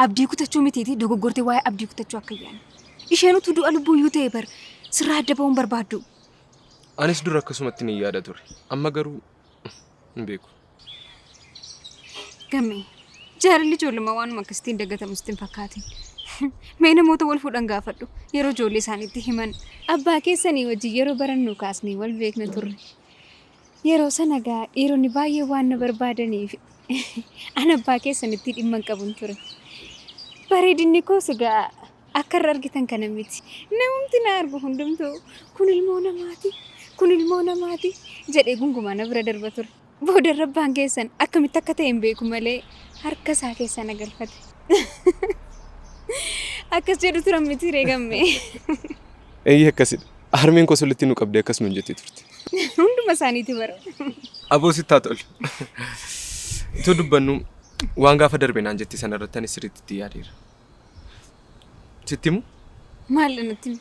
Abdii kutachuu mitiitii dogoggortee waa'ee abdii kutachuu akka hin yaadne. Isheen utuu du'a lubbuuyyuu ta'e bar sirraa adda ba'uu hin barbaaddu. Anis dur akkasumatti ni yaada ture. Amma garuu hin beeku. Gammee, jaalalli ijoollummaa waanuma akkasittiin dagatamu sitti hin fakkaatin. Mee namoota wal fuudhan gaafadhu. Yeroo ijoollee isaaniitti himan. Abbaa keessanii wajjin yeroo barannu kaasnee wal beekna turre. Yeroo sana egaa dhiironni baay'een waan na barbaadaniif an abbaa keessanitti dhimma hin qabun ture. Bareedinni koos egaa akka irra argitan kana miti. Namumti na argu hundumtuu kun ilmoo namaati, kun ilmoo namaati jedhee gungumaa na bira darba ture. Boodarra abbaan keessan akkamitti akka ta'e hin beeku malee harka isaa keessa na galfate. Akkas jedhu turan miti ree Gammee? Eeyyee akkasidha. Harmeen koos walitti nu qabdee akkas nuun jettee turte. Hunduma isaaniiti bara. Aboo sitti haa tolu. Utuu dubbannu waan gaafa darbe naan jette sana irratti anis sirriitti itti yaadeera. Sitti himu? Maal natti himi?